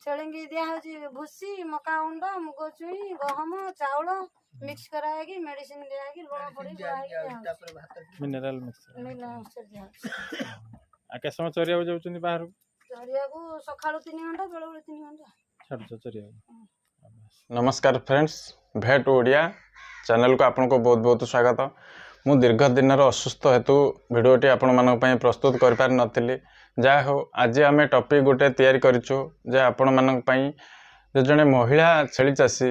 ଛେଳିଙ୍କି ଦିଆହଉଛି ଭୁସି, ମକା ଗୁଣ୍ଡ, ମୁଗ ଚୁଇଁ, ଗହମ, ଚାଉଳ ମିକ୍ସ କରାହେଇକି, ମେଡିସିନ ଦିଆହେଇକି, ଲୁଣ ପଡି ଗୋଳା ହେଇକି ଦିଆହଉଛି। ମିନେରାଲ ମିକ୍ସ ମିକ୍ସଚର ଦିଆହଉଛି। ଆଉ କେତେ ସମୟ ଚରିବାକୁ ଯାଉଛନ୍ତି ବାହାରକୁ? ଚରିବାକୁ ସକାଳୁ 3 ଘଣ୍ଟା, ବେଳେବେଳେ 3 ଘଣ୍ଟା। ଛାଡୁଛ ଚରିବାକୁ? ନମସ୍କାର ଫ୍ରେଣ୍ଡସ୍, ଭେଟ୍ ଓଡ଼ିଆ ଚ୍ୟାନେଲକୁ ଆପଣଙ୍କୁ ବହୁତ ବହୁତ ସ୍ୱାଗତ। ମୁଁ ଦୀର୍ଘ ଦିନର ଅସୁସ୍ଥ ହେତୁ ଭିଡ଼ିଓଟି ଆପଣମାନଙ୍କ ପାଇଁ ପ୍ରସ୍ତୁତ କରିପାରିନଥିଲି। ଯାହା ହେଉ, ଆଜି ଆମେ ଟପିକ୍ ଗୋଟେ ତିଆରି କରିଛୁ ଯେ ଆପଣମାନଙ୍କ ପାଇଁ ଯେ ଜଣେ ମହିଳା ଛେଳି ଚାଷୀ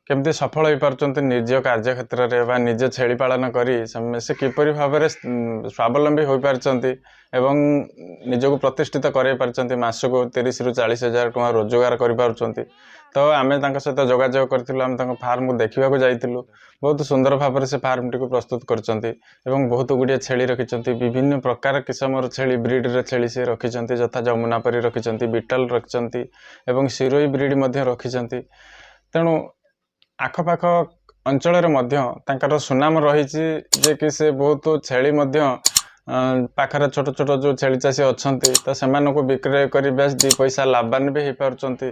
କେମିତି ସଫଳ ହୋଇପାରୁଛନ୍ତି ନିଜ କାର୍ଯ୍ୟକ୍ଷେତ୍ରରେ ବା ନିଜେ ଛେଳି ପାଳନ କରି ସେ କିପରି ଭାବରେ ସ୍ୱାବଲମ୍ବୀ ହୋଇପାରିଛନ୍ତି ଏବଂ ନିଜକୁ ପ୍ରତିଷ୍ଠିତ କରାଇ ପାରିଛନ୍ତି, ମାସକୁ 30ରୁ 40 ହଜାର ଟଙ୍କା ରୋଜଗାର କରିପାରୁଛନ୍ତି। ତ ଆମେ ତାଙ୍କ ସହିତ ଯୋଗାଯୋଗ କରିଥିଲୁ, ଆମେ ତାଙ୍କ ଫାର୍ମକୁ ଦେଖିବାକୁ ଯାଇଥିଲୁ। ବହୁତ ସୁନ୍ଦର ଭାବରେ ସେ ଫାର୍ମଟିକୁ ପ୍ରସ୍ତୁତ କରିଛନ୍ତି ଏବଂ ବହୁତ ଗୁଡ଼ିଏ ଛେଳି ରଖିଛନ୍ତି। ବିଭିନ୍ନ ପ୍ରକାର କିସମର ଛେଳି, ବ୍ରିଡ଼ର ଛେଳି ସେ ରଖିଛନ୍ତି, ଯଥା ଯମୁନାପରି ରଖିଛନ୍ତି, ବିଟଲ ରଖିଛନ୍ତି ଏବଂ ସିରୋଇ ବ୍ରିଡ଼ ମଧ୍ୟ ରଖିଛନ୍ତି। ତେଣୁ ଆଖପାଖ ଅଞ୍ଚଳରେ ମଧ୍ୟ ତାଙ୍କର ସୁନାମ ରହିଛି ଯେ କି ସେ ବହୁତ ଛେଳି ମଧ୍ୟ ପାଖରେ ଛୋଟ ଛୋଟ ଯେଉଁ ଛେଳି ଚାଷୀ ଅଛନ୍ତି, ତ ସେମାନଙ୍କୁ ବିକ୍ରୟ କରି ବେଶ ଦୁଇ ପଇସା ଲାଭବାନ ବି ହେଇପାରୁଛନ୍ତି।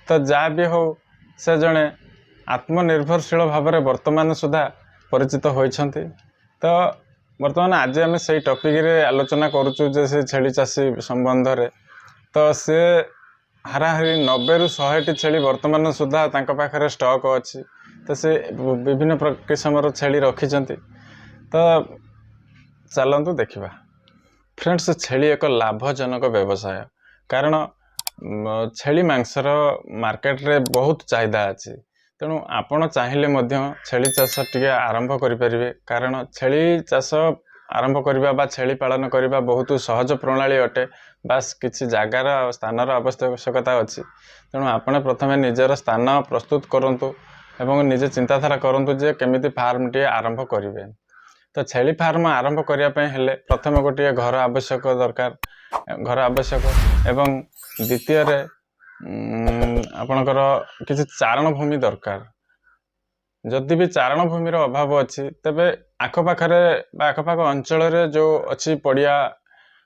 ତ ଯାହା ବି ହଉ, ସେ ଜଣେ ଆତ୍ମନିର୍ଭରଶୀଳ ଭାବରେ ବର୍ତ୍ତମାନ ସୁଦ୍ଧା ପରିଚିତ ହୋଇଛନ୍ତି। ତ ବର୍ତ୍ତମାନ ଆଜି ଆମେ ସେଇ ଟପିକରେ ଆଲୋଚନା କରୁଛୁ ଯେ ସେ ଛେଳି ଚାଷୀ ସମ୍ବନ୍ଧରେ। ତ ସେ ହାରାହାରି 90ରୁ 100ଟି ଛେଳି ବର୍ତ୍ତମାନ ସୁଦ୍ଧା ତାଙ୍କ ପାଖରେ ଷ୍ଟକ୍ ଅଛି। ତ ସେ ବିଭିନ୍ନ କିସମର ଛେଳି ରଖିଛନ୍ତି। ତ ଚାଲନ୍ତୁ ଦେଖିବା। ଫ୍ରେଣ୍ଡସ୍, ଛେଳି ଏକ ଲାଭଜନକ ବ୍ୟବସାୟ, କାରଣ ଛେଳି ମାଂସର ମାର୍କେଟରେ ବହୁତ ଚାହିଦା ଅଛି। ତେଣୁ ଆପଣ ଚାହିଁଲେ ମଧ୍ୟ ଛେଳି ଚାଷ ଟିକେ ଆରମ୍ଭ କରିପାରିବେ, କାରଣ ଛେଳି ଚାଷ ଆରମ୍ଭ କରିବା ବା ଛେଳି ପାଳନ କରିବା ବହୁତ ସହଜ ପ୍ରଣାଳୀ ଅଟେ। ବାସ୍ କିଛି ଜାଗାର ଆଉ ସ୍ଥାନର ଆବଶ୍ୟକତା ଅଛି। ତେଣୁ ଆପଣ ପ୍ରଥମେ ନିଜର ସ୍ଥାନ ପ୍ରସ୍ତୁତ କରନ୍ତୁ ଏବଂ ନିଜେ ଚିନ୍ତାଧାରା କରନ୍ତୁ ଯେ କେମିତି ଫାର୍ମଟିଏ ଆରମ୍ଭ କରିବେ। ତ ଛେଳି ଫାର୍ମ ଆରମ୍ଭ କରିବା ପାଇଁ ହେଲେ ପ୍ରଥମେ ଗୋଟିଏ ଘର ଆବଶ୍ୟକ ଦରକାର, ଘର ଆବଶ୍ୟକ ଏବଂ ଦ୍ୱିତୀୟରେ ଆପଣଙ୍କର କିଛି ଚାରଣ ଭୂମି ଦରକାର। ଯଦି ବି ଚାରଣ ଭୂମିର ଅଭାବ ଅଛି, ତେବେ ଆଖପାଖରେ ବା ଆଖପାଖ ଅଞ୍ଚଳରେ ଯେଉଁ ଅଛି, ପଡ଼ିଆ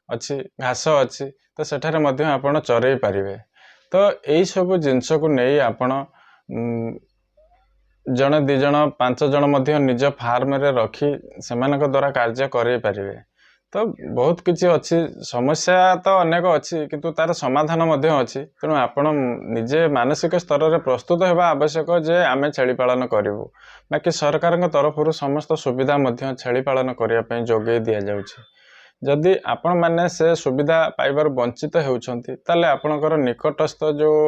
ଅଛି, ଘାସ ଅଛି, ତ ସେଠାରେ ମଧ୍ୟ ଆପଣ ଚରେଇ ପାରିବେ। ତ ଏଇସବୁ ଜିନିଷକୁ ନେଇ ଆପଣ ଜଣେ, ଦୁଇ ଜଣ, ପାଞ୍ଚ ଜଣ ମଧ୍ୟ ନିଜ ଫାର୍ମରେ ରଖି ସେମାନଙ୍କ ଦ୍ୱାରା କାର୍ଯ୍ୟ କରେଇ ପାରିବେ। ତ ବହୁତ କିଛି ଅଛି, ସମସ୍ୟା ତ ଅନେକ ଅଛି, କିନ୍ତୁ ତାର ସମାଧାନ ମଧ୍ୟ ଅଛି। ତେଣୁ ଆପଣ ନିଜେ ମାନସିକ ସ୍ତରରେ ପ୍ରସ୍ତୁତ ହେବା ଆବଶ୍ୟକ ଯେ ଆମେ ଛେଳି ପାଳନ କରିବୁ। ବାକି ସରକାରଙ୍କ ତରଫରୁ ସମସ୍ତ ସୁବିଧା ମଧ୍ୟ ଛେଳି ପାଳନ କରିବା ପାଇଁ ଯୋଗାଇ ଦିଆଯାଉଛି। ଯଦି ଆପଣମାନେ ସେ ସୁବିଧା ପାଇବାରୁ ବଞ୍ଚିତ ହେଉଛନ୍ତି, ତାହେଲେ ଆପଣଙ୍କର ନିକଟସ୍ଥ ଯେଉଁ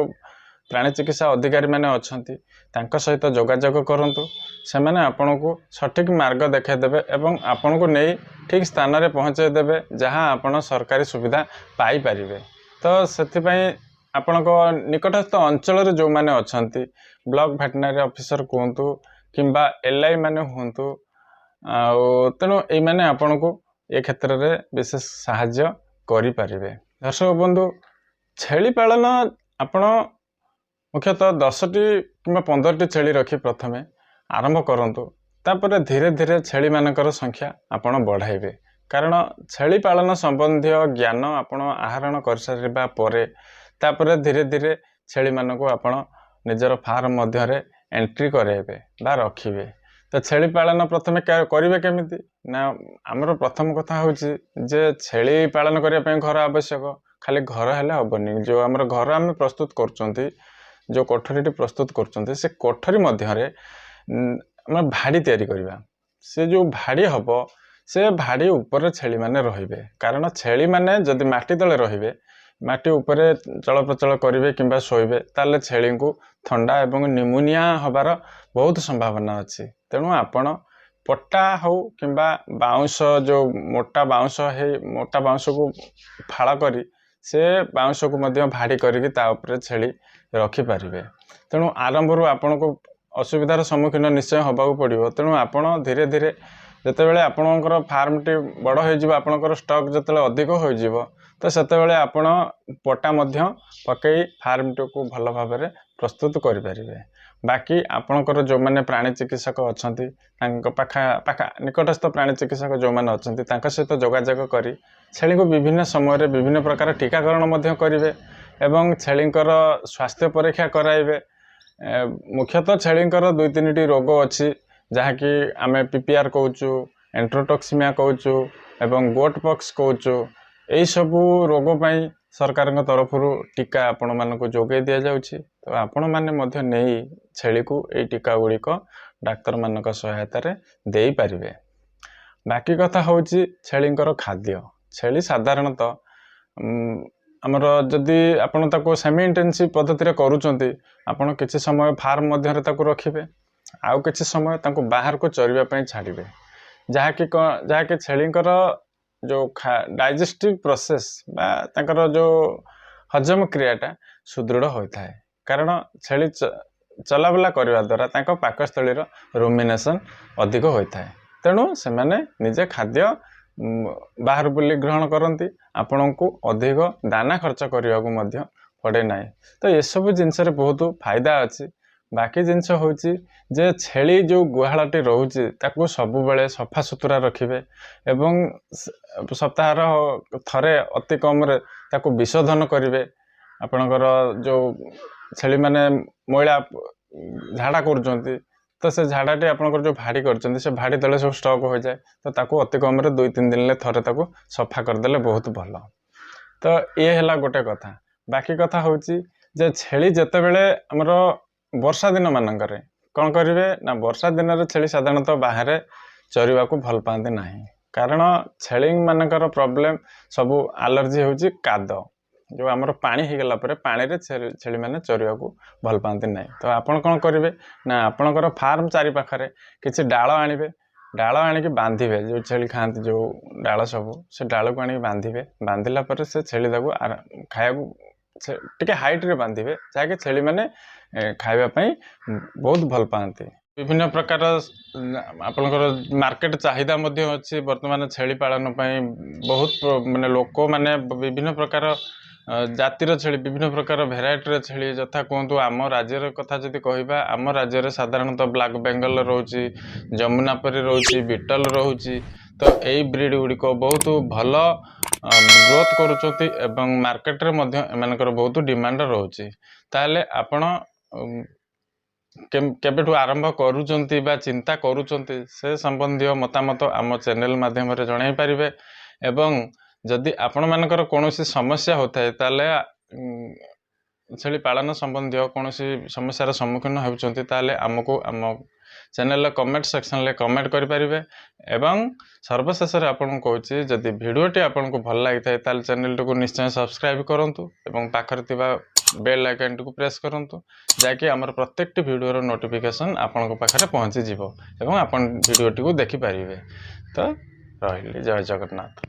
ପ୍ରାଣୀ ଚିକିତ୍ସା ଅଧିକାରୀମାନେ ଅଛନ୍ତି, ତାଙ୍କ ସହିତ ଯୋଗାଯୋଗ କରନ୍ତୁ। ସେମାନେ ଆପଣଙ୍କୁ ସଠିକ୍ ମାର୍ଗ ଦେଖାଇଦେବେ ଏବଂ ଆପଣଙ୍କୁ ନେଇ ଠିକ୍ ସ୍ଥାନରେ ପହଞ୍ଚାଇ ଦେବେ, ଯାହା ଆପଣ ସରକାରୀ ସୁବିଧା ପାଇପାରିବେ। ତ ସେଥିପାଇଁ ଆପଣଙ୍କ ନିକଟସ୍ଥ ଅଞ୍ଚଳରେ ଯେଉଁମାନେ ଅଛନ୍ତି, ବ୍ଲକ ଭେଟେନାରୀ ଅଫିସର କୁହନ୍ତୁ କିମ୍ବା ଏଲ୍ I ମାନେ ହୁଅନ୍ତୁ, ଆଉ ତେଣୁ ଏଇମାନେ ଆପଣଙ୍କୁ ଏ କ୍ଷେତ୍ରରେ ବିଶେଷ ସାହାଯ୍ୟ କରିପାରିବେ। ଦର୍ଶକ ବନ୍ଧୁ, ଛେଳି ପାଳନ ଆପଣ ମୁଖ୍ୟତଃ 10ଟି କିମ୍ବା 15ଟି ଛେଳି ରଖି ପ୍ରଥମେ ଆରମ୍ଭ କରନ୍ତୁ। ତାପରେ ଧୀରେ ଧୀରେ ଛେଳିମାନଙ୍କର ସଂଖ୍ୟା ଆପଣ ବଢ଼ାଇବେ, କାରଣ ଛେଳି ପାଳନ ସମ୍ବନ୍ଧୀୟ ଜ୍ଞାନ ଆପଣ ଆହରଣ କରିସାରିବା ପରେ ତାପରେ ଧୀରେ ଧୀରେ ଛେଳିମାନଙ୍କୁ ଆପଣ ନିଜର ଫାର୍ମ ମଧ୍ୟରେ ଏଣ୍ଟ୍ରି କରାଇବେ ବା ରଖିବେ। ତ ଛେଳି ପାଳନ ପ୍ରଥମେ କରିବେ କେମିତି ନା, ଆମର ପ୍ରଥମ କଥା ହେଉଛି ଯେ ଛେଳି ପାଳନ କରିବା ପାଇଁ ଘର ଆବଶ୍ୟକ। ଖାଲି ଘର ହେଲେ ହେବନି। ଯେଉଁ ଆମର ଘର ଆମେ ପ୍ରସ୍ତୁତ କରୁଛନ୍ତି, ଯେଉଁ କୋଠରୀଟି ପ୍ରସ୍ତୁତ କରୁଛନ୍ତି, ସେ କୋଠରୀ ମଧ୍ୟରେ ଆମେ ଭାଡ଼ି ତିଆରି କରିବା। ସେ ଯେଉଁ ଭାଡ଼ି ହେବ, ସେ ଭାଡ଼ି ଉପରେ ଛେଳିମାନେ ରହିବେ, କାରଣ ଛେଳିମାନେ ଯଦି ମାଟି ତଳେ ରହିବେ, ମାଟି ଉପରେ ଚଳପ୍ରଚଳ କରିବେ କିମ୍ବା ଶୋଇବେ, ତାହେଲେ ଛେଳିଙ୍କୁ ଥଣ୍ଡା ଏବଂ ନିମୋନିଆ ହେବାର ବହୁତ ସମ୍ଭାବନା ଅଛି। ତେଣୁ ଆପଣ ପଟା ହେଉ କିମ୍ବା ବାଉଁଶ, ଯେଉଁ ମୋଟା ବାଉଁଶ ହେଇ ମୋଟା ବାଉଁଶକୁ ଫାଳ କରି ସେ ବାଉଁଶକୁ ମଧ୍ୟ ଭାଡ଼ି କରିକି ତା ଉପରେ ଛେଳି ରଖିପାରିବେ। ତେଣୁ ଆରମ୍ଭରୁ ଆପଣଙ୍କୁ ଅସୁବିଧାର ସମ୍ମୁଖୀନ ନିଶ୍ଚୟ ହେବାକୁ ପଡ଼ିବ। ତେଣୁ ଆପଣ ଧୀରେ ଧୀରେ ଯେତେବେଳେ ଆପଣଙ୍କର ଫାର୍ମଟି ବଡ଼ ହୋଇଯିବ, ଆପଣଙ୍କର ଷ୍ଟକ୍ ଯେତେବେଳେ ଅଧିକ ହୋଇଯିବ, ତ ସେତେବେଳେ ଆପଣ ପଟା ମଧ୍ୟ ପକାଇ ଫାର୍ମଟିକୁ ଭଲ ଭାବରେ ପ୍ରସ୍ତୁତ କରିପାରିବେ। ବାକି ଆପଣଙ୍କର ଯେଉଁମାନେ ପ୍ରାଣୀ ଚିକିତ୍ସକ ଅଛନ୍ତି, ତାଙ୍କ ପାଖ ନିକଟସ୍ଥ ପ୍ରାଣୀ ଚିକିତ୍ସକ ଯେଉଁମାନେ ଅଛନ୍ତି, ତାଙ୍କ ସହିତ ଯୋଗାଯୋଗ କରି ଛେଳିକୁ ବିଭିନ୍ନ ସମୟରେ ବିଭିନ୍ନ ପ୍ରକାର ଟୀକାକରଣ ମଧ୍ୟ କରିବେ। ଏବଂ ଛେଳିଙ୍କର ସ୍ୱାସ୍ଥ୍ୟ ପରୀକ୍ଷା କରାଇବେ। ମୁଖ୍ୟତଃ ଛେଳିଙ୍କର 2-3ଟି ରୋଗ ଅଛି, ଯାହାକି ଆମେ PPR କହୁଛୁ, ଏଣ୍ଟ୍ରୋଟକ୍ସିମିଆ କହୁଛୁ ଏବଂ ଗୋଟ୍ ପକ୍ସ କହୁଛୁ। ଏଇସବୁ ରୋଗ ପାଇଁ ସରକାରଙ୍କ ତରଫରୁ ଟୀକା ଆପଣମାନଙ୍କୁ ଯୋଗାଇ ଦିଆଯାଉଛି। ତ ଆପଣମାନେ ମଧ୍ୟ ନେଇ ଛେଳିକୁ ଏଇ ଟୀକା ଗୁଡ଼ିକ ଡାକ୍ତରମାନଙ୍କ ସହାୟତାରେ ଦେଇପାରିବେ। ବାକି କଥା ହେଉଛି ଛେଳିଙ୍କର ଖାଦ୍ୟ। ଛେଳି ସାଧାରଣତଃ ଆମର ଯଦି ଆପଣ ତାକୁ ସେମି ଇଣ୍ଟେନ୍ସିଭ୍ ପଦ୍ଧତିରେ କରୁଛନ୍ତି, ଆପଣ କିଛି ସମୟ ଫାର୍ମ ମଧ୍ୟରେ ତାକୁ ରଖିବେ, ଆଉ କିଛି ସମୟ ତାଙ୍କୁ ବାହାରକୁ ଚରିବା ପାଇଁ ଛାଡ଼ିବେ, ଯାହାକି ଛେଳିଙ୍କର ଯେଉଁ ଡାଇଜେଷ୍ଟିଭ୍ ପ୍ରୋସେସ୍ ବା ତାଙ୍କର ଯେଉଁ ହଜମ କ୍ରିୟାଟା ସୁଦୃଢ଼ ହୋଇଥାଏ। କାରଣ ଛେଳି ଚଲାବୁଲା କରିବା ଦ୍ୱାରା ତାଙ୍କ ପାକସ୍ଥଳୀର ରୁମିନେସନ୍ ଅଧିକ ହୋଇଥାଏ। ତେଣୁ ସେମାନେ ନିଜେ ଖାଦ୍ୟ ବାହାରୁ ବୁଲି ଗ୍ରହଣ କରନ୍ତି, ଆପଣଙ୍କୁ ଅଧିକ ଦାନା ଖର୍ଚ୍ଚ କରିବାକୁ ମଧ୍ୟ ପଡ଼େ ନାହିଁ। ତ ଏସବୁ ଜିନିଷରେ ବହୁତ ଫାଇଦା ଅଛି। ବାକି ଜିନିଷ ହେଉଛି ଯେ ଛେଳି ଯେଉଁ ଗୁହାଳଟି ରହୁଛି ତାକୁ ସବୁବେଳେ ସଫାସୁତୁରା ରଖିବେ ଏବଂ ସପ୍ତାହର ଥରେ ଅତି କମରେ ତାକୁ ବିଶୋଧନ କରିବେ। ଆପଣଙ୍କର ଯେଉଁ ଛେଳିମାନେ ମଇଳା ଝାଡ଼ା କରୁଛନ୍ତି, ତ ସେ ଝାଡ଼ାଟି ଆପଣଙ୍କର ଯେଉଁ ଭାଡ଼ି କରିଛନ୍ତି ସେ ଭାଡ଼ି ତଳେ ସବୁ ଷ୍ଟକ୍ ହୋଇଯାଏ। ତ ତାକୁ ଅତି କମରେ 2-3 ଦିନରେ ଥରେ ତାକୁ ସଫା କରିଦେଲେ ବହୁତ ଭଲ। ତ ଇଏ ହେଲା ଗୋଟେ କଥା। ବାକି କଥା ହେଉଛି ଯେ ଛେଳି ଯେତେବେଳେ ଆମର ବର୍ଷା ଦିନମାନଙ୍କରେ କ'ଣ କରିବେ ନା, ବର୍ଷା ଦିନରେ ଛେଳି ସାଧାରଣତଃ ବାହାରେ ଚରିବାକୁ ଭଲ ପାଆନ୍ତି ନାହିଁ। କାରଣ ଛେଳିମାନଙ୍କର ପ୍ରୋବ୍ଲେମ୍ ସବୁ ଆଲର୍ଜି ହେଉଛି କାଦ, ଯେଉଁ ଆମର ପାଣି ହେଇଗଲା ପରେ ପାଣିରେ ଛେଳିମାନେ ଚରିବାକୁ ଭଲ ପାଆନ୍ତି ନାହିଁ। ତ ଆପଣ କ'ଣ କରିବେ ନା, ଆପଣଙ୍କର ଫାର୍ମ ଚାରିପାଖରେ କିଛି ଡାଳ ଆଣିବେ, ଡାଳ ଆଣିକି ବାନ୍ଧିବେ। ଯେଉଁ ଛେଳି ଖାଆନ୍ତି ଯେଉଁ ଡାଳ ସବୁ, ସେ ଡାଳକୁ ଆଣିକି ବାନ୍ଧିବେ। ବାନ୍ଧିଲା ପରେ ସେ ଛେଳି ତାକୁ ଖାଇବାକୁ ଟିକେ ହାଇଟ୍ରେ ବାନ୍ଧିବେ, ଯାହାକି ଛେଳିମାନେ ଖାଇବା ପାଇଁ ବହୁତ ଭଲ ପାଆନ୍ତି। ବିଭିନ୍ନ ପ୍ରକାର ଆପଣଙ୍କର ମାର୍କେଟ ଚାହିଦା ମଧ୍ୟ ଅଛି। ବର୍ତ୍ତମାନ ଛେଳି ପାଳନ ପାଇଁ ବହୁତ ମାନେ ଲୋକମାନେ ବିଭିନ୍ନ ପ୍ରକାର ଜାତିର ଛେଳି, ବିଭିନ୍ନ ପ୍ରକାର ଭେରାଇଟିର ଛେଳି, ଯଥା କୁହନ୍ତୁ ଆମ ରାଜ୍ୟର କଥା ଯଦି କହିବା, ଆମ ରାଜ୍ୟରେ ସାଧାରଣତଃ ବ୍ଲାକ୍ ବେଙ୍ଗଲ ରହୁଛି, ଯମୁନାପରି ରହୁଛି, ବିଟଲ ରହୁଛି। ତ ଏଇ ବ୍ରିଡ଼ ଗୁଡ଼ିକ ବହୁତ ଭଲ ଗ୍ରୋଥ୍ କରୁଛନ୍ତି ଏବଂ ମାର୍କେଟରେ ମଧ୍ୟ ଏମାନଙ୍କର ବହୁତ ଡିମାଣ୍ଡ ରହୁଛି। ତାହେଲେ ଆପଣ କେବେଠୁ ଆରମ୍ଭ କରୁଛନ୍ତି ବା ଚିନ୍ତା କରୁଛନ୍ତି, ସେ ସମ୍ବନ୍ଧୀୟ ମତାମତ ଆମ ଚ୍ୟାନେଲ ମାଧ୍ୟମରେ ଜଣାଇ ପାରିବେ। ଏବଂ ଯଦି ଆପଣମାନଙ୍କର କୌଣସି ସମସ୍ୟା ହେଉଥାଏ, ତାହେଲେ ଛେଳି ପାଳନ ସମ୍ବନ୍ଧୀୟ କୌଣସି ସମସ୍ୟାର ସମ୍ମୁଖୀନ ହେଉଛନ୍ତି, ତାହେଲେ ଆମକୁ ଆମ ଚ୍ୟାନେଲର କମେଣ୍ଟ ସେକ୍ସନରେ କମେଣ୍ଟ କରିପାରିବେ। ଏବଂ ସର୍ବଶେଷରେ ଆପଣଙ୍କୁ କହୁଛି, ଯଦି ଭିଡ଼ିଓଟି ଆପଣଙ୍କୁ ଭଲ ଲାଗିଥାଏ ତାହେଲେ ଚ୍ୟାନେଲଟିକୁ ନିଶ୍ଚୟ ସବସ୍କ୍ରାଇବ୍ କରନ୍ତୁ ଏବଂ ପାଖରେ ଥିବା ବେଲ୍ ଆଇକନ୍ଟିକୁ ପ୍ରେସ୍ କରନ୍ତୁ, ଯାହାକି ଆମର ପ୍ରତ୍ୟେକଟି ଭିଡ଼ିଓର ନୋଟିଫିକେସନ୍ ଆପଣଙ୍କ ପାଖରେ ପହଞ୍ଚିଯିବ ଏବଂ ଆପଣ ଭିଡ଼ିଓଟିକୁ ଦେଖିପାରିବେ। ତ ରହିଲି, ଜୟ ଜଗନ୍ନାଥ।